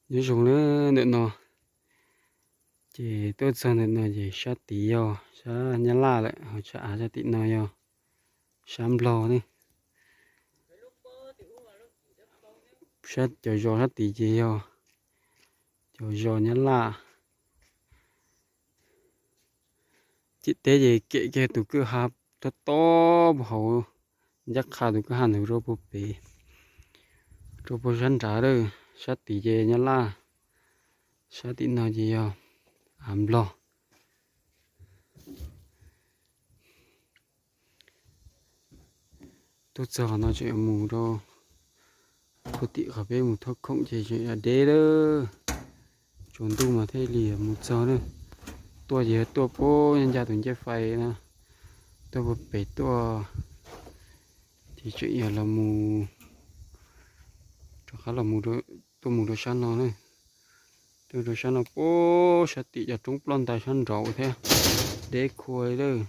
Nyob zoo na, ntawm no ces tuaj txog ntawm no ces sab tid yog sab Nyab Laj lawm, ho sab av sab tim no yog sab Nplog ne. Sab cov zos sab tid ces yog cov zos Nyab Laj. Ciam teb ces kem kiag tus kwj ha tob tob puag hauv ncaj qha tus kwj ha ntawd rau puag pem, rau puag sab nrad lawm. Sab tid ces Nyab Laj, sab tim no ces yog av Nplog. Tuaj txog qhov no tseem yuav mus rau puag tim qhov peb mus thauj khoom ces tseem yuav deb lawm. Tsaus ntuj mas thiaj li mus txog na. Tuaj ces tuaj puag nyob ncaj tus ncej fais na, tuaj puag pem tuaj ces tseem yog los mus rov qab los, tuaj mus rau sab no na. Tuaj rau sab no puag sab tim cov roob ploj ntais sab nraud thiab, deb khuav lawm.